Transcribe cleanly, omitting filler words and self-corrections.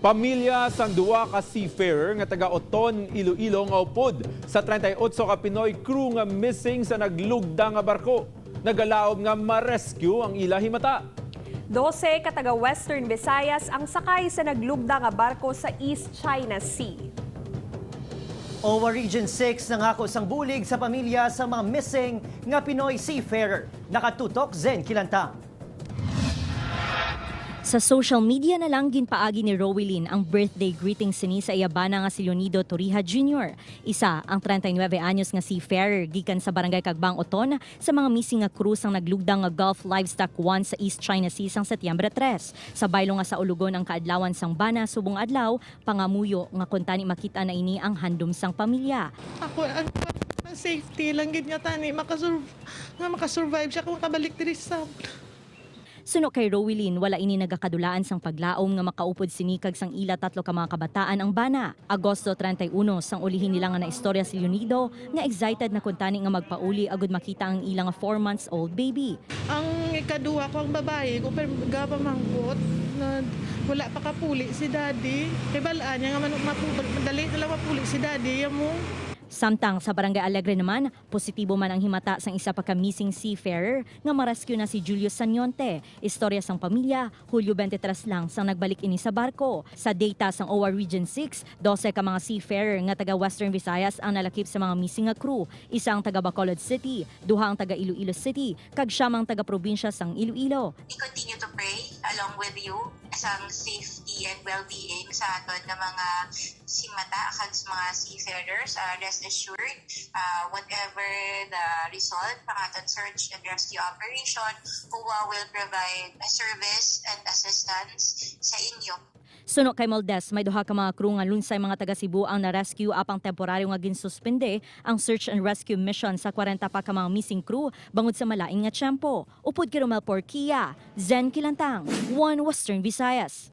Pamilya sang duwa ka seafarer nga taga Oton, Iloilo nga upod sa 38 ka Pinoy crew nga missing sa naglugda nga barko. Nagalaom nga ma-rescue ang ila himata. 12 ka taga Western Visayas ang sakay sa naglugda nga barko sa East China Sea. OWWA Region 6 nangako sang bulig sa pamilya sa mga missing nga Pinoy seafarer. Nakatutok, Zen Kilantang. Sa social media na lang ginpaagi ni Rowelyn ang birthday greeting sini sa iya bana nga si Leonido Torija Jr. Isa ang 39 anyos nga seafarer gikan sa Barangay Kagbang, Oton sa mga missing nga crew sang naglugdang nga Gulf Livestock 1 sa East China Sea sang Setyembre 3. Sa baylo nga sa ulugon ang kaadlawan sang bana subong adlaw, pangamuyo nga kuntani makita na ini ang handom sang pamilya. Ako, ang ang safety lang gid nga tani nga makasurvive siya kung makabalik diri sa Suno kay Rowelyn, wala ini nagakadulaan sang paglaom nga makaupod sinikag sang ila tatlo ka mga kabataan ang bana. Agosto 31, sang ulihin nila nga na istorya si Leonido nga excited na kuntani nga magpauli agud makita ang ilang 4 months old baby. Ang ikaduha ko ang babae ko pero gapamangkot na wala pa kapuli si daddy. Kay balaan niya nga madali na lang mapuli si daddy ya mo. Samtang sa Barangay Alegre naman, positibo man ang himata sang isa pa ka missing seafarer nga marescue na si Julius Sanyonte. Istorya sang pamilya, Hulyo 23 lang sang nagbalik ini sa barko. Sa data sang OWWA Region 6, 12 ka mga seafarer nga taga Western Visayas ang nalakip sa mga missing nga crew. Isa ang taga Bacolod City, duha ang taga Iloilo City, kag siyam ang taga probinsya sang Iloilo. We continue to pray along with you sa safety and well-being sa aton nga mga himata kag sa mga seafarers. Rest assured, whatever the result ng aton search and rescue operation, OWWA will provide service and assistance sa inyo. Suno kay Moldes, may duha ka mga crew nga lunsay mga taga Cebu ang na-rescue apang temporaryo nga ginsuspende ang search and rescue mission sa 40 pa ka mga missing crew bangod sa malain nga tiyempo. Upod kay Romel Porquia, Zen Kilantang, One Western Visayas.